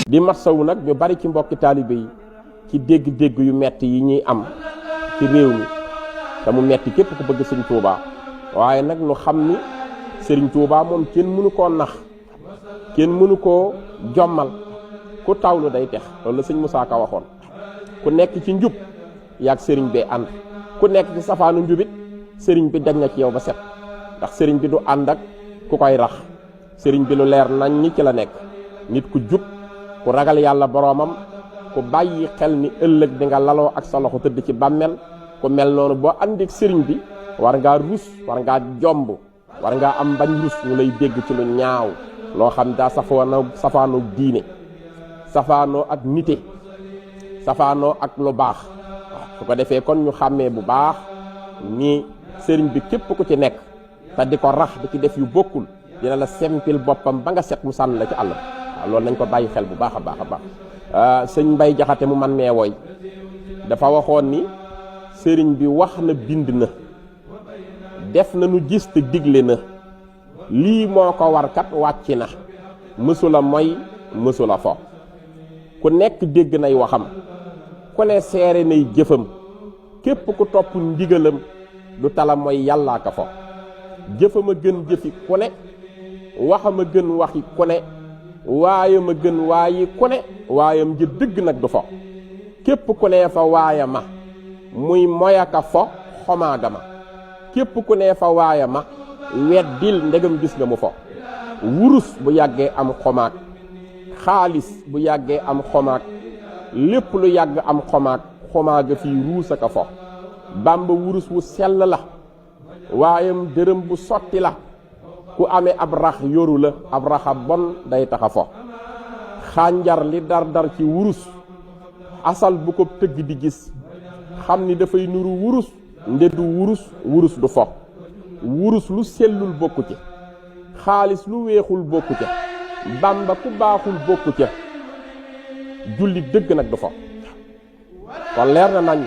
di massawu nag ñu bari ci mbokki taalibe yi ci dégg-dégg yu metti yi ñuy am ci réew mi te mu metti képp ku bëgg sëriñ Touba waaye nag nu xam ni sëriñ Touba moom kenn mënu koo nax kenn mënu koo jommal ku tawlu day tex loolu la sëñ Moussa Ka waxoon ku nekk ci njub yaag sëriñ bee ànd ku nekk ci safaanu njubit sëriñ bi daj na ci yow ba set ndax sëriñ bi du ànd ak ku koy rax sëriñ bi lu leer nañ ñi ci la nekk nit ku jub ku ragal yàlla boroomam ku bàyyi xel ni ëllëg di nga laloo ak sa loxo tëdd ci bàmmeel ku mel noonu boo àndik sëriñ bi war ngaa rus war ngaa jomb war ngaa am bañ rus ñu lay dégg ci lu ñaaw loo xam daa safaanoo diine safaanoo ak nite safaanoo ak lu baax su ko defee kon ñu xàmmee bu baax ni sëriñ bi képp ku ci nekk te di ko rax di ci def yu bokkul dina la sempil boppam ba nga set mu sànn la ci àll waaw loolu nañ ko bàyyi xel bu baax a baax a baax sëñ Mbay Jaxate mu man mee woy dafa waxoon ni sëriñ bi wax na bind na def na nu gis te digle na lii moo ko war kat wàcc na mësula moy mësula fo ku nekk dégg nay waxam ku ne seere nay jëfam képp ku topp ndigalam du tala mooy yàllaa ka fo jëfam a gën jëfi ku ne waxam a gën waxi ku ne waayam a gën waayi ku ne waayam ji dëgg nag du fo képp ku ne fa waaya ma muy moyaka fo xomaaga ma képp ku ne fa waaya ma weddil ndegam gis nga mu fo wurus bu yàggee am xomaag xaalis bu yàggee am xomaag lépp lu yàgg am xomaag xomaaga fii ruus aka fo bàmba wurus wu sell la waayam dërëm bu sotti la ku amee ab rax yoru la ab raxa bon day taxa fo xànjar li dar ci wurus asal bu ko tëgg di gis xam ni dafay nuru wurus ndedu wurus du fo wurus lu sellul bokku ci xaalis lu weexul bokku ca bàmba ku baaxul bokku ca julli dëgg nag du fo kon leer na nañ